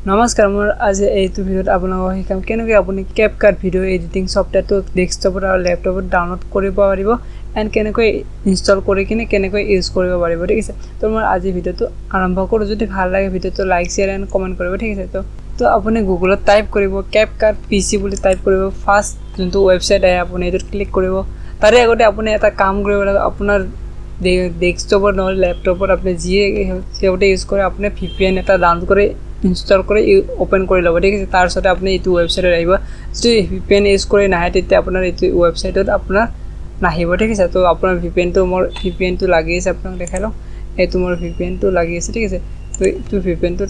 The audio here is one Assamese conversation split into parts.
নমস্কাৰ, মোৰ আজি এইটো ভিডিঅ'ত আপোনালোকক শিকাম কেনেকৈ আপুনি কেপকাট ভিডিঅ' এডিটিং ছফ্টৱেৰটো ডেস্কটপত আৰু লেপটপত ডাউনলোড কৰিব পাৰিব এণ্ড কেনেকৈ ইনষ্টল কৰি কিনে কেনেকৈ ইউজ কৰিব পাৰিব। ঠিক আছে, তো মই আজি ভিডিঅ'টো আৰম্ভ কৰোঁ। যদি ভাল লাগে ভিডিঅ'টো লাইক, শ্বেয়াৰ এণ্ড কমেণ্ট কৰিব। ঠিক আছে, তো আপুনি গুগলত টাইপ কৰিব কেপকাট পি চি বুলি টাইপ কৰিব। ফাৰ্ষ্ট যোনটো ৱেবছাইট আহে আপুনি এইটোত ক্লিক কৰিব। তাৰে আগতে আপুনি এটা কাম কৰিব লাগিব, আপোনাৰ ডেস্কটপত নহ'লে লেপটপত আপুনি যিয়ে সিহঁতে ইউজ কৰে আপুনি VPN এটা ডাউনলোড কৰি ইনষ্টল কৰি অ'পেন কৰি ল'ব। ঠিক আছে, তাৰপিছতে আপুনি এইটো ৱেবছাইটত আহিব। যদি VPN use কৰি নাহে তেতিয়া আপোনাৰ এইটো ৱেবছাইটত আপোনাৰ নাহিব। ঠিক আছে, তো আপোনাৰ VPNটো, মোৰ VPNটো লাগি আছে, আপোনাক দেখাই লওঁ। এইটো মোৰ VPNটো লাগি আছে। ঠিক আছে, তো এইটো VPNটোত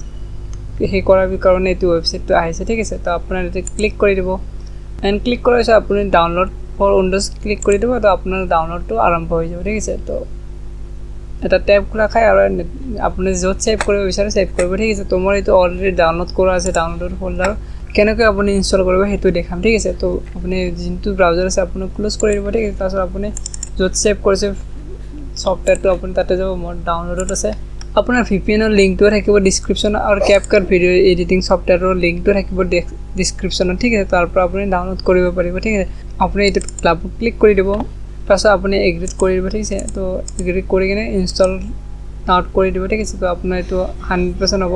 সেই কৰাৰ কাৰণে এইটো ৱেবছাইটটো আহিছে। ঠিক আছে, তো আপোনাৰ এইটো ক্লিক কৰি দিব এণ্ড ক্লিক কৰাৰ পিছত আপুনি ডাউনলোড ফৰ উইণ্ড'জ ক্লিক কৰি দিব। তো আপোনাৰ ডাউনলোডটো আৰম্ভ হৈ যাব। ঠিক আছে, তো এটা টেব খোলা খাই আৰু আপুনি য'ত ছেভ কৰিব বিচাৰে ছেভ কৰিব। ঠিক আছে, তো মোৰ এইটো অলৰেডি ডাউনলোড কৰা আছে, ডাউনলোড ফ'ল্ডাৰ। কেনেকৈ আপুনি ইনষ্টল কৰিব সেইটো দেখাম। ঠিক আছে, তো আপুনি যোনটো ব্ৰাউজাৰ আছে আপুনি ক্ল'জ কৰি দিব। ঠিক আছে, তাৰপিছত আপুনি য'ত ছেভ কৰিছে ছফ্টৱেৰটো আপুনি তাতে যাব। মোৰ ডাউনলোডত আছে। আপোনাৰ VPNৰ লিংকটোও থাকিব ডিছক্ৰিপশ্যনত আৰু কেপকাট ভিডিঅ' এডিটিং ছফ্টৱেৰৰ লিংকটো থাকিব ডিছক্ৰিপশ্যনত। ঠিক আছে, তাৰ পৰা আপুনি ডাউনলোড কৰিব পাৰিব। ঠিক আছে, আপুনি এইটোত ক্লাবত ক্লিক কৰি দিব, তাৰপিছত আপুনি এগ্ৰিত কৰি দিব। ঠিক আছে, তো এগ্ৰি কৰি কিনে ইনষ্টল নাউট কৰি দিব। ঠিক আছে, তো আপোনাৰ এইটো 100% হ'ব।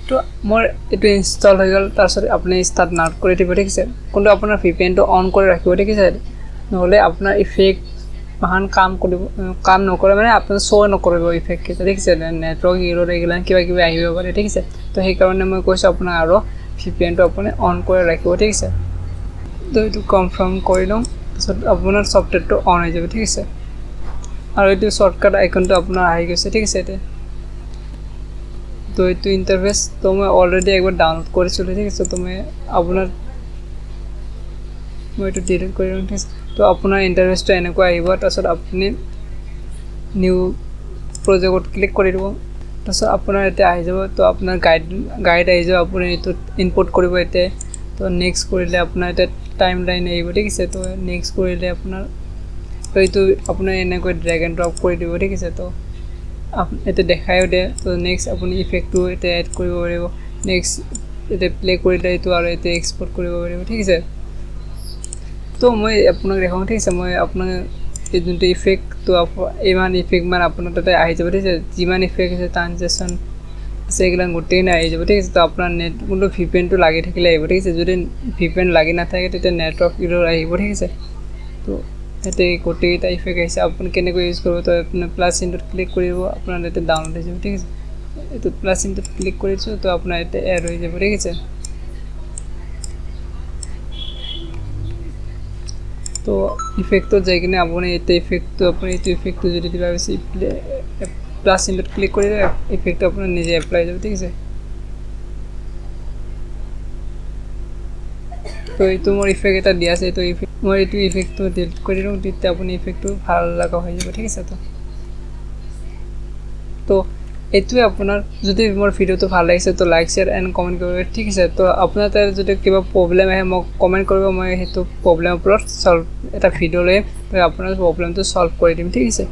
তো মোৰ এইটো ইনষ্টল হৈ গ'ল। তাৰপিছত আপুনি ষ্টাৰ্ট নাউট কৰি দিব। ঠিক আছে, কিন্তু আপোনাৰ VPNটো অন কৰি ৰাখিব। ঠিক আছে, নহ'লে আপোনাৰ ইফেক্ট মহান কাম কৰিব, কাম নকৰে, মানে আপোনাৰ শ্ব' নকৰিব ইফেক্টকেইটা। ঠিক আছে, নেটৱৰ্ক ইৰ'ৰ এইগিলা কিবা কিবি আহিব পাৰে। ঠিক আছে, তো সেইকাৰণে মই কৈছোঁ আপোনাৰ আৰু VPNটো আপুনি অন কৰি ৰাখিব। ঠিক আছে, তো এইটো কনফাৰ্ম কৰি লওঁ, তাৰপিছত আপোনাৰ ছফ্টৱেৰটো অন হৈ যাব। ঠিক আছে, আৰু এইটো শ্বৰ্টকাট আইকনটো আপোনাৰ আহি গৈছে। ঠিক আছে, এতিয়া তো এইটো ইণ্টাৰফেচ তো মই অলৰেডি একবাৰ ডাউনলোড কৰিছিলোঁ। ঠিক আছে, তো মই আপোনাৰ মই এইটো ডিলিট কৰি দিওঁ। ঠিক আছে, তো আপোনাৰ ইণ্টাৰফেচটো এনেকুৱা আহিব। তাৰপিছত আপুনি নিউ প্ৰজেক্টত ক্লিক কৰি দিব। তাৰপিছত আপোনাৰ এতিয়া আহি যাব। তো আপোনাৰ গাইড আহি যাব, আপুনি এইটোত ইনপুট কৰিব এতিয়া। তো নেক্সট কৰিলে আপোনাৰ এতিয়া টাইম লাইন আহিব। ঠিক আছে, তো নেক্সট কৰিলে আপোনাৰ তো এইটো আপোনাৰ এনেকৈ ড্ৰেগ এণ্ড ড্ৰপ কৰি দিব। ঠিক আছে, তো এতিয়া দেখায়ো দিয়ে। তো নেক্সট আপুনি ইফেক্টটো এতিয়া এড কৰিব পাৰিব। নেক্সট এতিয়া প্লে কৰিলে এইটো আৰু এতিয়া এক্সপৰ্ট কৰিব পাৰিব। ঠিক আছে, তো মই আপোনাক দেখাওঁ। ঠিক আছে, মই আপোনাক এই যোনটো ইফেক্টটো ইমান ইফেক্ট মানে আপোনাৰ তাতে আহি যাব। ঠিক আছে, যিমান ইফেক্ট আছে ট্ৰানজেকশ্যন আছে এইগিলা গোটেইখিনি আহি যাব। ঠিক আছে, তো আপোনাৰ নেট কোনটো VPNটো লাগি থাকিলে আহিব। ঠিক আছে, যদি VPN লাগি নাথাকে তেতিয়া নেটৱৰ্ক ইৰ'ৰ আহিব। ঠিক আছে, তো ইয়াতে গোটেইকেইটা ইফেক্ট আহিছে। আপুনি কেনেকৈ ইউজ কৰিব, তো আপুনি প্লাছ চিনটোত ক্লিক কৰিব, আপোনাৰ ইয়াতে ডাউনলোড হৈ যাব। ঠিক আছে, এইটো প্লাছ চিনটোত ক্লিক কৰিছোঁ, তো আপোনাৰ ইয়াতে এড হৈ যাব। ঠিক আছে, তো ইফেক্টত যাই কিনে আপুনি এতিয়া ইফেক্টটো আপুনি এইটো ইফেক্টটো যদি কিবা বেছি প্লাছ চিনটোত ক্লিক কৰিলে ইফেক্টটো আপোনাৰ নিজে এপ্লাই হৈ যাব। ঠিক আছে, তো এইটো মোৰ ইফেক্ট এটা দিয়া আছে। এইটো ইফেক্ট মই এইটো ইফেক্টটো ডিলিট কৰি দিওঁ, তেতিয়া আপুনি ইফেক্টটো ভাল লগা হৈ যাব। ঠিক আছে, তো এইটোৱে আপোনাৰ যদি মোৰ ভিডিঅ'টো ভাল লাগিছে তো লাইক, শ্বেয়াৰ এণ্ড কমেণ্ট কৰিব। ঠিক আছে, তো আপোনাৰ তাত যদি কিবা প্ৰব্লেম আহে মোক কমেণ্ট কৰিব, মই সেইটো প্ৰব্লেমৰ ওপৰত চল্ভ এটা ভিডিঅ' লৈ আপোনাৰ প্ৰব্লেমটো চল্ভ কৰি দিম। ঠিক আছে।